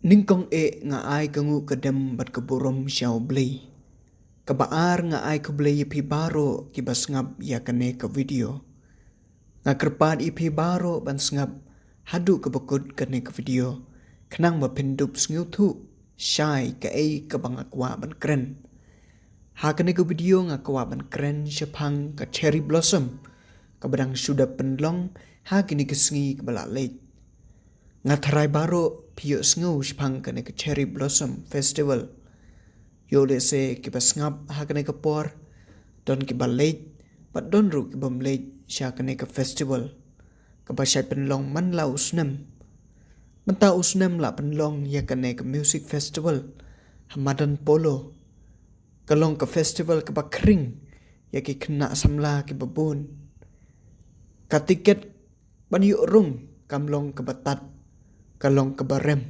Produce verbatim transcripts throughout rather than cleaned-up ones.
Nyngkong eh nga ai ka nguh ka dem bad ka burom sha U Blei. Kaba ar nga ai khublei ïa phi baroh kiba sngap ïa kane ka video. Nga kyrpad ïa phi baroh ban sngap haduh kaba kut kane ka video khnang ba phin dup sngewthuh shai kaei kaba nga kwah ban kren. Ha kane ka video nga kwah ban kren shaphang ka cherry blossom kaba dang shu dep pynlong ha kine ki sngi kaba la leit. Nga tharai baroh phi ïohsngew shaphang kane ka cherry blossom festival. Ïoh lehse kiba sngap ha kane ka por, don kiba leit bad don ruh kibym leit sha kane ka festival kaba shait pynlong man la u snem. Mynta u snem la pynlong ïa kane ka music festival ha madan Polo. Ka long ka festival kaba khring ïa ki khynnah samla kiba bun. Ka tiket ban ïoh rung kam long kaba tad, ka long kaba rem.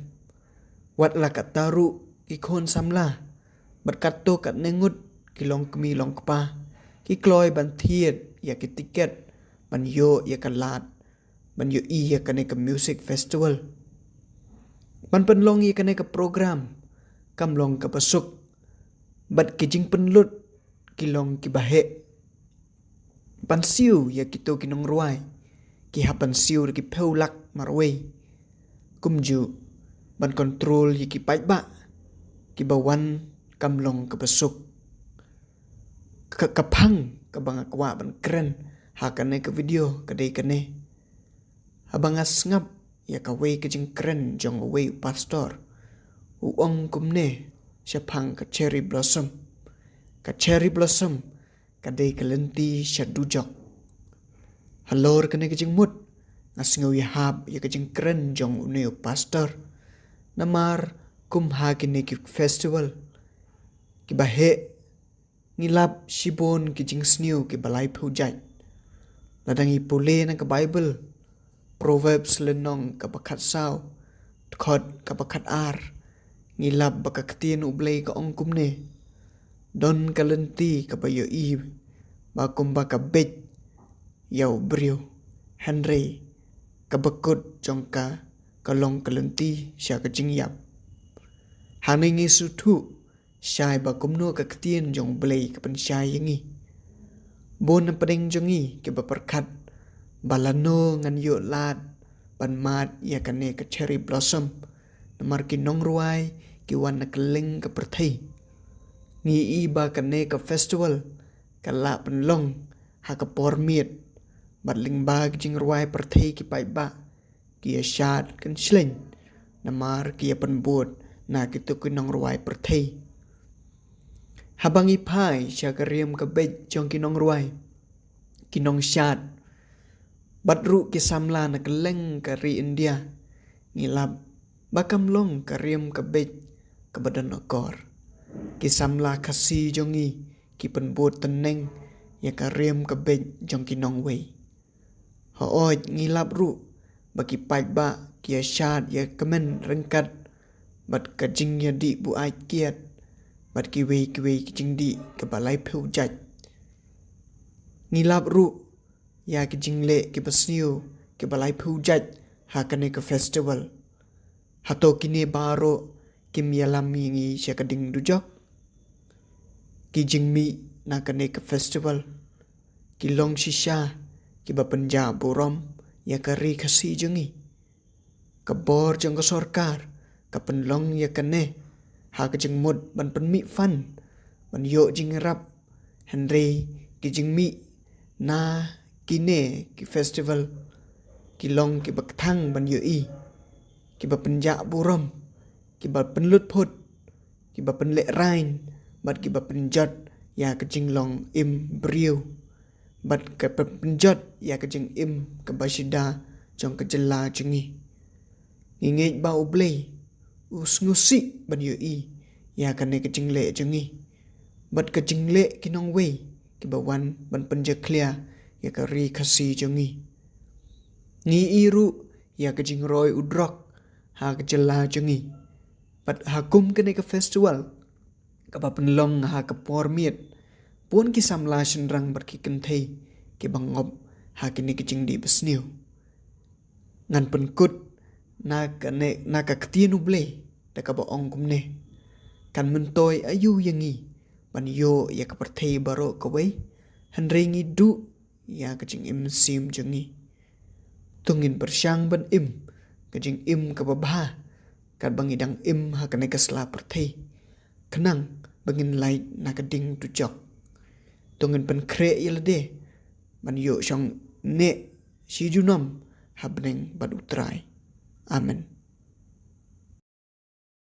Wat la katta ruh ki khun samla bad katto katne ngut ki longkmie longkpa ki kloi ban thied ïa ki tiket ban ïoh ïa ka lad ban ïohi ïa kane ka music festival. Ban pynlong ïa kane ka program kam long kaba suk bad ki jingpynlut ki long kiba heh. Ban siew ïa kito ki nongrwai ki hap ban siew da ki phew lak marwei. Kumjuh ban kontrol ïa ki paidbah kiba wan kam long kaba suk. Ka, ka phang kaba nga kwah ban kren ha kane ka video ka dei kane. Haba nga sngap ïa kawei ka jingkren jong uwei u pastor, u ong kumne shaphang ka cherry blossom. Ka cherry blossom ka dei ka lynti sha dujok. Halor kane ka jingmut nga sngew ïahap ïa ka jingkren jong une u pastor. Namar kum ha kine ki festival kiba heh ngi lap shibun ki jingsniew kiba laiphew jait. Lada ngi pule na ka Baibl, Proverbs lynnong kaba khatsaw, dkhot kaba khatar, ngi lap ba ka ktien U Blei ka ong kumne: Don ka lynti kaba ïohi ba kumba ka beit ïa u briew, hynrei kaba kut jong ka ka long ka lynti sha ka jingïap. Hangne ngi sngewthuh shai ba kumno ka ktien jong U Blei ka pynshai ïa ngi. Bun na pdeng jong ngi kiba pyrkhat ba lano ngan ïoh lad ban mad ïa kane ka cherry blossom, namar ki nongrwai ki wan na kylleng ka pyrthei. Ngi i ba kane ka festival ka la pynlong ha ka por miet bad lyngba ki jingrwai pyrthei ki paidbah ki ïa shad kynshlei namar ki ïa pynbud na kito ki nongrwai pyrthei. Haba ngi phai sha ka riam ka beit jong ki nongrwai, ki nongshad bad ruh ki samla na kylleng ka ri India, ngi lap ba kam long ka riam ka beit kaba don akor. Ki samla Khasi jong ngi ki pynbud tneng ïa ka riam ka beit jong ki nongwei. Hooid, ngi lap ruh ba ki paidbah ki ïa shad ïa ka kmen ryngkat bad ka jingïadih buaid kiad bad kiwei kiwei ki jingdih kaba laiphew jait. Ngi lap ruh ïa ki jingleh kiba sniew kiba laiphew jait ha kane ka festival. Hato kine baroh kim ïalam ïa ngi sha ka ding dujok? Ki jingmih na kane ka festival ki long shisha kiba pynjah burom ïa ka ri Khasi jong ngi. Ka bor jong ka sorkar ka pynlong ïa kane ha ka jingmut ban pynmih fund ban ïoh jingïarap, hynrei ki jingmih na kine ki festival ki long kiba kthang ban ïohi, kiba pynjah burom, kiba pynlut phut, kiba pynlehrain bad kiba pynjot ïa ka jinglong im briew bad ka pynjot ïa ka jingim kaba shida jong ka jylla jong ngi. Ngi ngeit ba U Blei u sngewsih ban ïohi ïa kane ka jingleh jong ngi bad ka jingleh ki nongwei kiba wan ban pynjakhlia ïa ka ri Khasi jong ngi. Ngi i ruh ïa ka jingroi u drok ha ka jylla jong ngi. Bad ha kum kane ka festival kaba pynlong ha ka por miet, bun ki samla shynrang bad ki kynthei kiba ngop ha kine ki jingdih basniew. Ngan pynkut na kane, na ka ktien U Blei. da kaba ong kumne: Kan myntoi aïu ïa ngi ban ïoh ïa ka pyrthei baroh kawei, hynrei ngi duh ïa ka jingim mynsiem jong ngi? To ngin pyrshang ban im ka jingim kaba bha, katba ngi dang im ha kane ka sla pyrthei, khnang ba ngin lait na ka ding dujok. To ngin pynkhreh ïa lade ban ïoh shong neh shi junom ha bneng bad U Trai. Amen.